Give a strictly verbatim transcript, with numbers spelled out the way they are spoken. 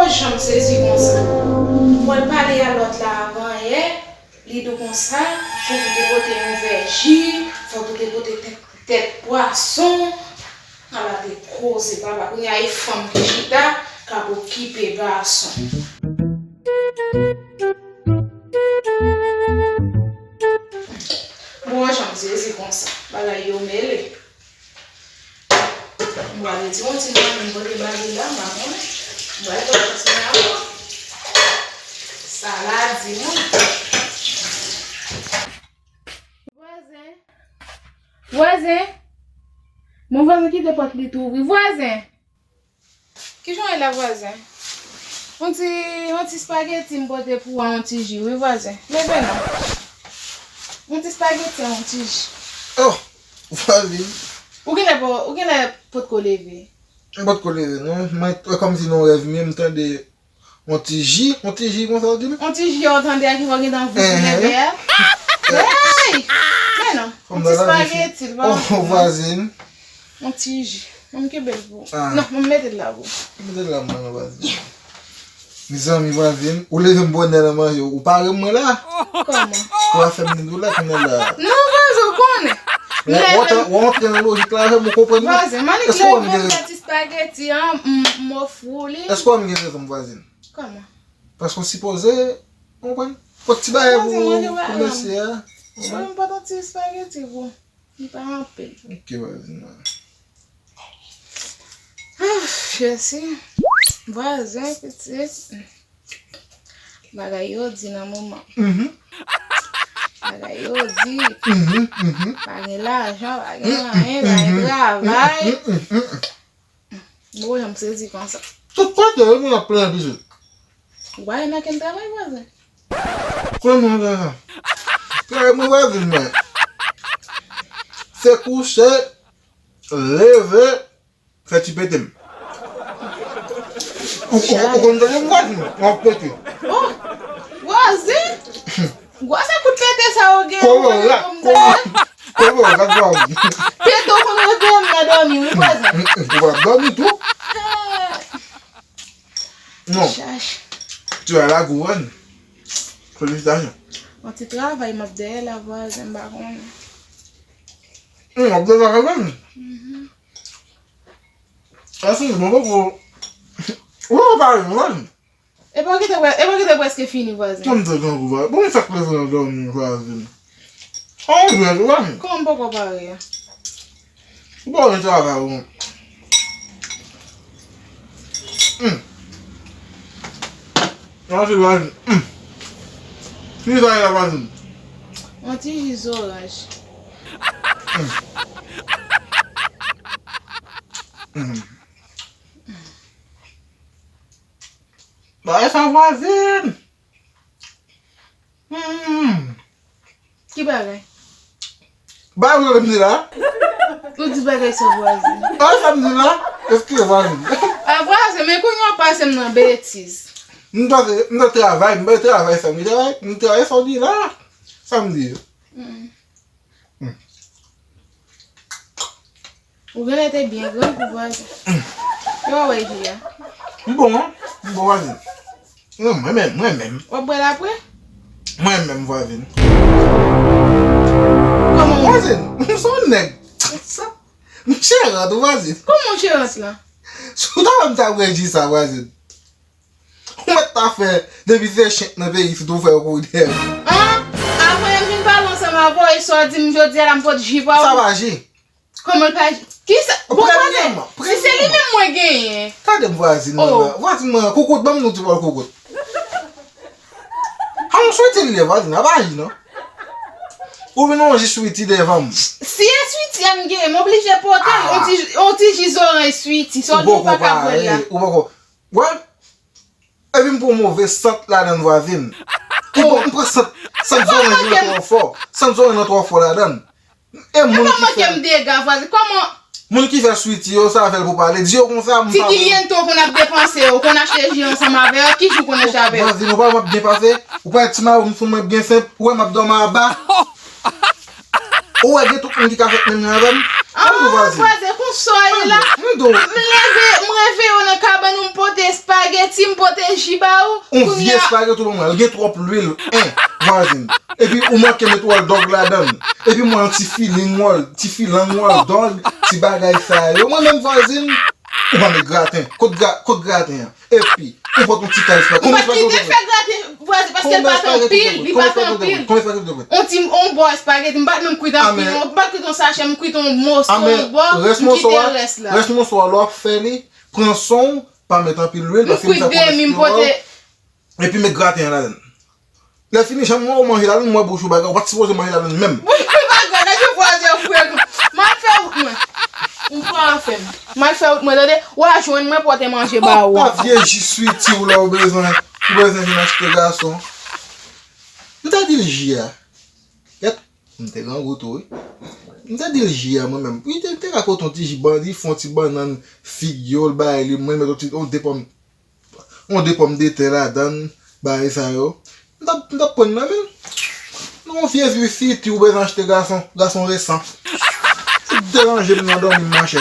Jan m sezi konsa. Mwen pale a lòt la avan yè, li di w konsa, fòk ou te pote yon vè ji, fòk ou te pote tèt, tèt pwason. Ala de koze, papa. Kounye a e fanm ki chita, k ap okipe gason. Bon, jan m sezi konsa. Bagay yo mele. M pral retire yon ti nan men m pote ba li la, m pa konnen. M pral fè yon ti nan men. Sa la di mwen. Vwazen. Vwazen. Bon, vwazen kite pòt li tou ouvri. Vwazen. Kijan w ye la, vwazen? Yon ti, yon ti espageti m pote pou ou a, yon ti ji, wi, vwazen. Leve non. Yon ti espageti a, yon ti ji. Oh, vwazen. Ou genlè po-, ou genlè potko leve. M potko leve, non. Mwen, e kòmsi nan yon rèv m ye, m tande yon ti ji, yon ti ji, konsa w di m? Yon ti ji, ou tande a ki fò gentan vouti leve a. Hey! Men non, yon ti espageti, l pa. Oh, vwazen. Yon ti ji. Ban m kenbe l pou ou. Ah. Non, ban m mete l la pou ou. Mete l la, mwen, vwazen. Mezanmi, vwazen, ou leve m bonè nan manje, ou pare mwen la. Kòman? Ou a fè m di w la, kounye a la. Non, vwazen, ou konnen. Ou, ou antre, ou antre nan lojik la avè m, ou konprann mwen? Vwazen, Manik leve m fè ti espageti an, m, m ofri w li. Èske w gen rezon, vwazen? Kòman? Paske w sipoze, ou konprann? Pot ti bagay pou, pou mesye a. Mwen, m pote yon ti espageti pou ou. Li pa anpil. Ok, vwazen. Ah, Jesi. Vwazen, pitit. Bagay yo di nan moman. Mhm. Bagay yo di. Mhm, mhm. Pa gen lajan, pa gen anyen, pa gen travay. Mhm, mhm, mhm. Bon, jan m sezi konsa. Tout kote, yo moun ap plenyen pitit. Ou pa gen okenn travay, vwazen? Kòman sa? Travay mwen vwazen mwen. Se kouche, leve, fè ti pete m. Ou, ou, ou konn tande m vwazen, w ap pete. Oh, vwazen? Gwo se kout pete sa ou gen. Kolo la, kolo, kolo la, gwo. Pete ou konn reveye m nan dòmi, wi, vwazen. Ou pa dòmi tou? Non. Chach. Tu as la gouwòn. Felisitasyon. Yon ti travay m ap dèyè la, vwazen, m pa konnen. Hmm, w ap dèyè la, vwazen? Mhm. Asin, bon, bon, bon. Ou pa pale, vwazen. E pa kite pre-, e pa kite prèske fini, vwazen. Tanm te grangou, vwazen. Bon, sa k leve nan dòmi, vwazen. An, vwazen. Kòman m poko pare a? Ou pa wè travay ou. Hmm. Antre, vwazen. Hmm. Ki sa ye la, vwazen? Yon ti ji zoranj. Hmm. Hmm. Bagay sa, vwazen. Hmm. Ki bagay? Bagay ou tande m di la? Ou di bagay sa, vwazen. Bagay sa m di la? Eskize, vwazen. A, vwazen, men kounye a w pase m nan betiz. M ta, m ta travay, m pa travay sa, m travay, m travay sa w di la. Sa m di. Hmm. Hmm. Ou genlè te byen grangou, vwazen. Hmm. Yo wè, Jia. M bon, wi. M bon, vwazen. Non, mwen menm, mwen menm. W ap bwè l apre? Mwen menm, vwazen. Kòman w... Vwazen, m se yon nèg. Sa, m chèrant, vwazen. Kòman w chèrant la? Si w ta wè m ta bwè ji sa, vwazen. Ou mèt ta fè, depi se chen k nan peyi isit, ou fè yo kouri dèyè m. An? Avan yè m vin pale ansanm avè w, e sa w di m jodi a la, m pot ji pa w? Sa pa ji. Kòman l pa ji? Kisa? Bon, vwazen, si se li menm mwen genyen. Gade m vwazin mwen nan. Vwazin mwen nan, koukout, ban m yon ti bòl koukout. A yon switi li ye, vwazin, a pa ji non. Ou vin yon ji switi devan m. Si e switi a m genyen, m oblije pote l, yon ti, yon ti ji zoranj switi, sa w di w pa ka bwè l la. Ou poko pare, ou poko. Wè? Epi m pran move sant ladann vwazin. Ki bon, m pran sant, sant zoranj nan twò fò. Sant zoranj nan twò fò ladann. E moun ki fè m dega vwazin. Kòman? Moun ki fè switi yo, sa fè l pou pale. Di yo konsa, m pa... Ti kiliento konn ap depanse yo, konn achte ji ansanm avè yo, ki jou konn achte avè yo? Vwazin, ou pa wè m ap byen pase? Ou pa wè ti mawon m sou mwen byen senp? Ou wè m ap dòmi anba? Ou wè gen tout moun ki ka fèt menm jan avè m? An, vwazin, konsa w ye la? M leve, m reveye w nan kabann ou, m pote espageti. Si m pote ji ba ou, yon vye espageti ou ban mwen, l gen twòp lwil, en, vwazin. Epi ou manke met Old Dog ladan l. Epi mwen yon ti filing Old, ti filang Old Dog, ti bagay sa yo. Mwen menm vwazin, ou pa met graten. Kot, gra, kot graten an? Epi, ou pot yon ti kal espageti. Konbyen espageti ou te pran? Vwazin, paske l pa t anpil, li pa t anpil. Konbyen espageti ou te pran? On ti, on bò espageti, m pa t menm kwit anpil, m pa t kwit on sachè, m kwit on moso, on bò, m kite rès la. Rès moso a, lè w ap fè li, pran son w, pa met anpil lwil, paske m kwit demi, m pote. Epi met graten an ladan. Lè fini, jan m wè w manje ladan, m wè bouch ou bagay, ou pa t sipoze manje ladan menm. Bouch ou bagay, lè je vwazin fre nou. M al fè wout mwen. M pran afè m. M al fè wout mwen, tande. W a jwenn mwen pote manje ba ou. Pa vye ji switi w lè w bezwen, ou bezwen vin achte gason. M ta di l ji a. Gèt, m te grangou tou, wi. M ta di l ji a mwen menm. Wi, te, te ka pote yon ti ji bandi, fè yon ti bannann, figi yo, l bay li, mwen met yon ti, yon de pòm, yon de pòm de tè ladan, bagay sa yo. M t ap, m t ap pran nan men l. Non, vye vi fiti ou bezwen achte gason, gason resan. Ou deranje m nan dòmi m, machè.